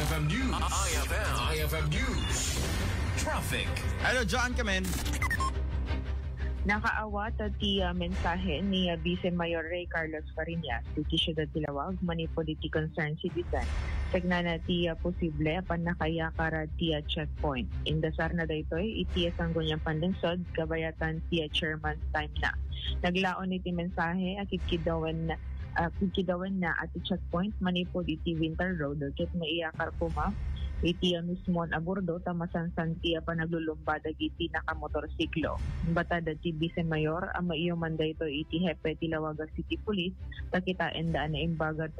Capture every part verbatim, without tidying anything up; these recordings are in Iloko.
F M News. I F M. I F M News. Traffic. Hello, John, come in. Nakaawat ti, ah, mensahe ni, ah, Vice Mayor Rey Carlos Fariñas iti siudad ti Laoag manipud iti concerned citizen. Sagnana ti, ah, posible a pannakaiyakar ti, ah, checkpoint. Indasarna daytoy iti, ah, Sangguniang Panlungsod, kabayatan ti, ah, chairman's time na. Naglaon iti mensahe a kidkidawen, ah, kidkidawenna a ti checkpoint manipud iti Winter Road ket maiyakar koma iti, ah, mismon a bordo ta masansan ti, ah, panaglulumba dagiti nakamotorsiklo. Batad ti Vice Mayor a maiuman daytoy iti hepe ti Laoag a City Police ta kitaenda a naimbagat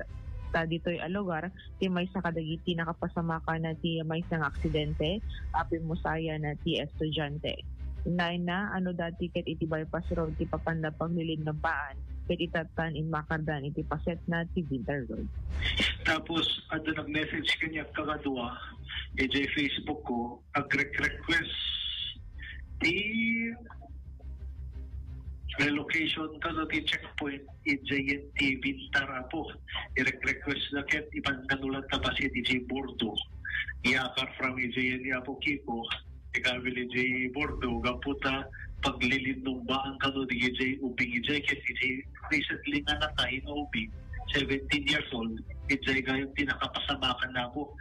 ta ditoy a lugar ti maysa kadagiti nakapasamakan ti maysa nga aksidente a pimmusayan ti estudiante. Innaenna a no dati ket iti bypass road ti papanda paglilinumbaan ket itattan immakardan iti pasetna ti Winter Road. Tapos, adda nag-message kaniak kadua, idiay Facebook ko, agre-request ti relocation kano ti checkpoint idiay ti Vintar, Apo. Irek-request na ket ipan kanulat na pasit idiay Bordo. Iyakar from idiay ni Apo Kiko, ikawil idiay Bordo, gapu ta paglilinumbaan kano di idiay ubing idiay ket idiay recently nga natahi nga ubing, seventeen years old, idiay gayon ti nakapasamakan nako.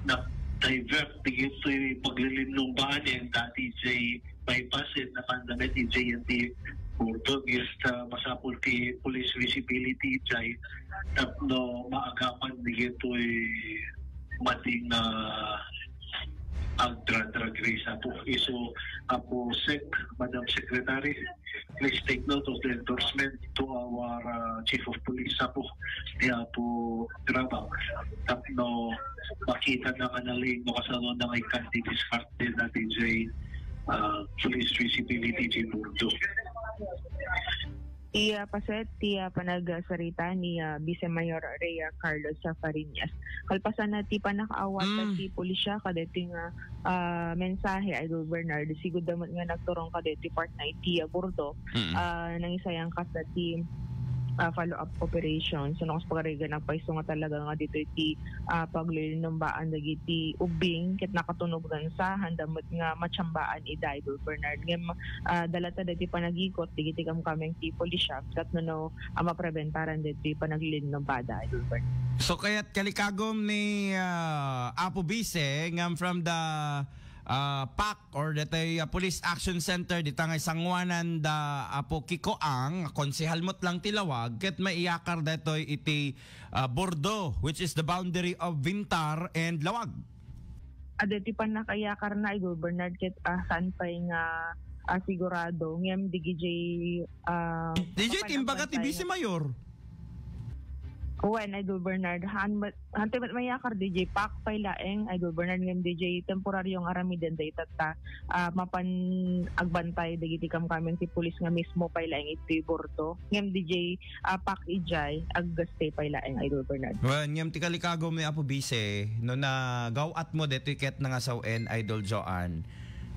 Na-divert di ito'y paglilinumbaan yan dati idiay bypass, eh, napandamet idiay yan ti Bordo. Yes, ta masapul ti police visibility idiay tapno maagapan di ito'y mading, ah, agdra-, drag race, Apo. Isu, Apo Sec, Madam Secretary, please take note of the endorsement to our, uh, Chief of Police, Apo, ni Apo Grabang. Tapno makita na nga nalin, makasano na nga ikan ti discard din natin sa, uh, police visibility di Bordo. Ti, ah, paset ti, ah, panagsarita ni, ah, Vice Mayor Rhea Carlos Fariñas. Kalpasan na ti pannakaawat Mm. ti pulisya kadaytoy nga, ah, mensahe, Idol Bernard. Sigud da met nga nagturong kadaytoy part na iti, ah, Bordo. Mm. Ah, nangisayang kasta ti, ah, follow-up operation. So, nakas pagarigan nagpaiso nga talaga nga ditoy ti, ah, paglilinumbaan dagiti ubbing ket nakatunogdan sa handa met nga matsambaan ida, Idol Bernard. Ngem, ah, dalata dagiti panagikot dagiti kamkameng ti pulisya tapno no, ah, mapreventaran dagiti panaglilinumbada, Idol Bernard. So, kayat kalikagom ni, ah, Apo Vice, ngam from the, ah, pac or detoy, ah, Police Action Center dita nga sanguanan da Apo Kiko Ang, konsehal met lang ti Laoag, ket maiyakar detoy iti, ah, Bordo, which is the boundary of Vintar and Laoag. Adda ti pannakaiyakarna, Idol Bernard, ket, ah, saan pay nga, ah, sigurado. Ngem, di gijay, ah, D J, timbaga ti Vice Mayor. Wen, Idol Bernard, han met, han ti met mayakar, D J, pac pay laeng, Idol Bernard, ngem D J, temporario nga aramiden da itatta, ah, mapan agbantay dagiti kamkameng ti pulis nga mismo pay laeng iti Bordo. Ngem D J, ah, pac ijay, aggaste pay laeng, Idol Bernard. Wen, ngem ti kalikagom ni Apo Vice, no nagaw-at mo detoy ket nangasawen, Idol Joan,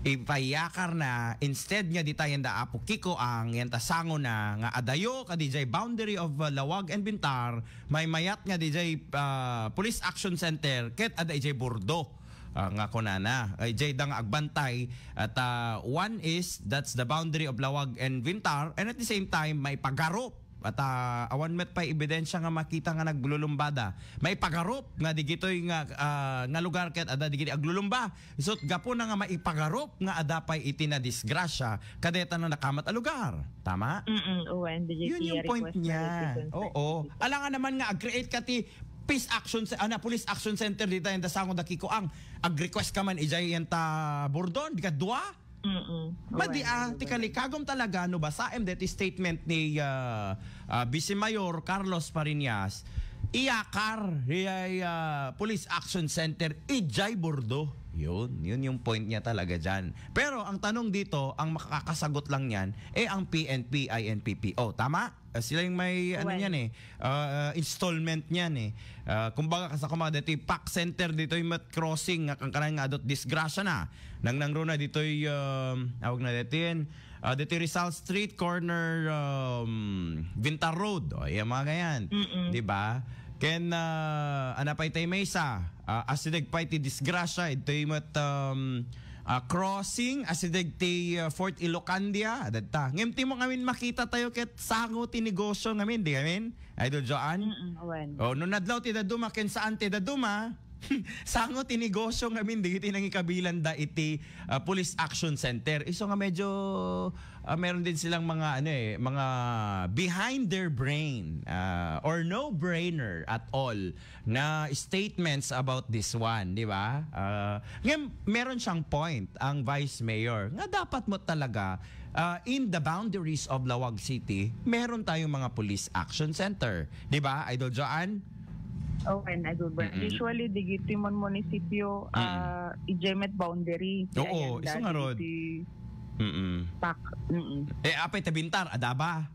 ipayakarna, instead nga ditayen da Apo Kiko Ang, yan ta sango na nga adayo, kadi jay boundary of, uh, Laoag and Vintar, maymayat nga di jay, uh, Police Action Center, ket ada ijay Bordo, uh, nga kunana. Ay, jay da nga agbantay, at, uh, one is, that's the boundary of Laoag and Vintar, and at the same time, maipagarup. At, ah, awan met pay ebidensya nga makita nga naglulumbada. Maipagarup nga digitoy nga, ah, nga lugar ket ada digiti aglulumba. Isut' gapu na nga maipagarup nga ada pay iti nadisgrasya kadayta nga nakamat a lugar. Tama? Mm, wen, D J. Yun yung point niyan. Oo. Alangan naman nga ag-create ka ti peace action ce-, ano, police action center dita yan da sango da Kiko Ang. Ag-request ka man ijay yan ta Bordo, di ka dua? Mm-mm. Madi, ah, ti kalikagom talaga, no, basaem deti statement ni, ah, ah, Vice Mayor Carlos Fariñas, iyakar, iyay, ah, Police Action Center, ijay Bordo. Yun, yun yung point niya talaga dyan. Pero ang tanong dito, ang makakasagot lang yan, eh, ang P N P, I N P P O. Tama? Ah, sila yung may, ano niyan eh, ah, installment niyan eh. Ah, kumbaga, kasa kumbaga, dito yung pac center, dito yung mat crossing, nga kangkanan nga adot disgrasya na. Nang nangruna dito yung, um, awag na dito yun, ah, dito yung Rizal Street, corner, um, Vintar Road. O, yung mga ganyan. Mm-mm. Di ba? Ken, ah, ano pay tay maysa? Ah, asideg pay ti disgrasya, itoy met, um, ah, crossing, asideg ti, ah, Fort Ilocandia, adda. Ngem ti mo ngamin makita tayo ket sango ti negosyo ngamin, di ngamin? Idol Joan? Mm, wen. Oh, no nadlaw ti daduma, ken saan ti daduma? Sango ti negosyo ngamin, dagiti nangikabilanda iti, ah, Police Action Center. Isu nga medyo, ah, meron din silang mga, ano eh, mga behind their brain, ah, or no-brainer at all na statements about this one, di ba? Ah, ngayon, meron siyang point ang Vice Mayor nga dapat mo talaga, ah, in the boundaries of Lawag City, meron tayong mga police action center, di ba, Idol Joan? Oh, and Idol Bern. Mm-mm. Usually, digiti mon munisipyo, Mm-mm. ah, idiay met boundary. Oo, Ayan, isu nga rod. Digiti Mm-mm. pak. Mm-mm. Eh, apay tabintar, adda ba?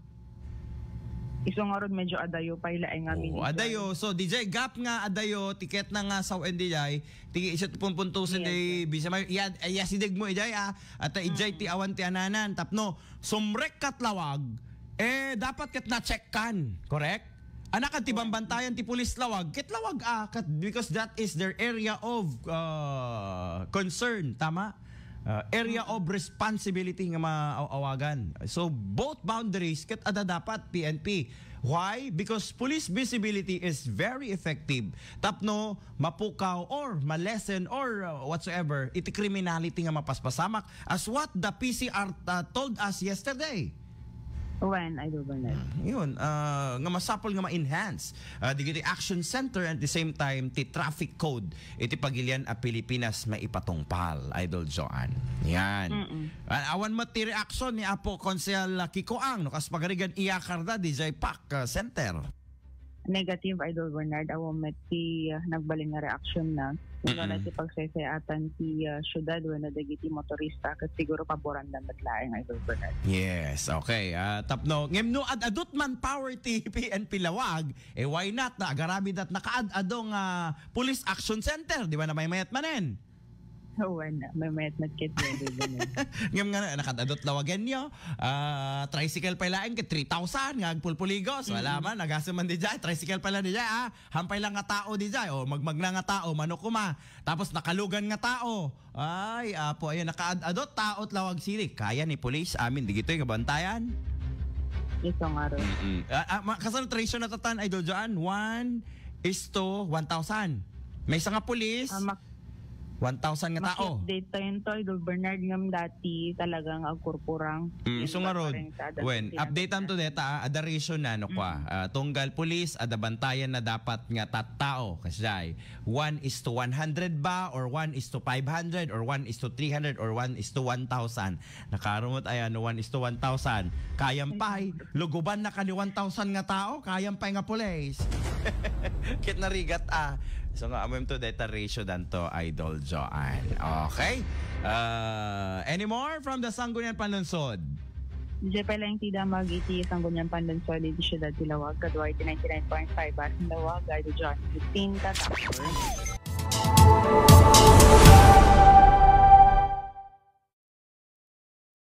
Isu nga rod, medyo adayo pay laeng amin Oo, idiay. Adayo. So, D J, gap nga adayo, tiket na nga sa N D I, ti isu ti punpuntusen Yes, di yes. Bisa Mayor. Iya, iya sideg mo, idiay, ah. At, ah, idiay Mm. ti awan ti ananan. Tapno, sumrek kat Lawag, eh, dapat ket na-check kan. Correct? Anak ti Correct. Bambantayan ti pulis Lawag, ket Lawag, ah, ket, because that is their area of, ah, concern. Tama? Ah, area Mm. of responsibility nga maawagan. So, both boundaries, ket adda dapat P N P. Why? Because police visibility is very effective. Tapno, mapukaw or ma-lessen or, uh, whatsoever, iti criminality nga mapaspasamak, as what the P C R, uh, told us yesterday. Wen, Idol Bernard. Yun, ah, nga masapul nga ma-enhance, ah, digiti action center and at the same time, ti traffic code, iti pagilian a Pilipinas maipatungpal, Idol Joan. Yan. Mm-mm. Ah, awan met ti reaction ni Apo Konsehal Kiko Ang, no, kas pagarigan iyakarda, D J Park, ah, Center. Negative, Idol Bernard. Awan met ti, ah, nagbalin nga reaksyon na. Wenno Mm-mm. ti pagseseatan ti, ah, syudad wenno dagiti motorista ket siguro paboran da met laeng, Idol Bernard. Yes, okay. Ah, tapno, ngem no ad-adut man power ti P N P Lawag, eh, why not? Na, agaramidat nakaad-ado nga police action center, di ba, na maymayat manen? Wen, maymayat met ket, Idol Bernard. Ngem nga, nakad-adut Lawagenyo. Ah, tricycle pay laeng ket three thousand nga agpulpuligos. Wala Mm-mm. man, nagasu man di jay. Tricycle pay lang di jay, ah. Hampay lang nga tao di jay. O, magmagna nga tao, mano kuma. Tapos nakalugan nga tao. Ay, apo, ayun, nakaad-adot tao ti Lawag City. Kaya ni police, amin, digitoy nga bantayan. Isu nga rod. Mm-mm. Ah, ah, ma-, kasano ti ratio na tatan, Idol Joan? One is to one thousand. Maysa nga police, Ah, mak- one thousand nga tao. Maki-update tayo nito, Idol Bernard, ngem dati talagang agkurkurang. Mm, isu nga rod. Wen, update anto deta, ah, adda ratio na, no, kwa. Mm. Ah, tunggal police, adda bantayan na dapat nga tattao. Kasjay, one is to one hundred ba, or one is to five hundred, or one is to three hundred, or one is to one thousand? Nakarumot ay, ano, one is to one thousand. Kayam pay, luguban na kani one thousand nga tao, kayam pay nga pulis. Ket narigat, ah. So nga, amem to deta ratio danto, Idol Joan. Okay? Uh, any more from the Sangguniang Panlungsod? Diay pay laeng ti damag iti Sangguniang Panlungsod iti siudad ti Lawag, kadua iti ninety-nine point five Basin Lawag, Idol Joan, fifteen, Tatak.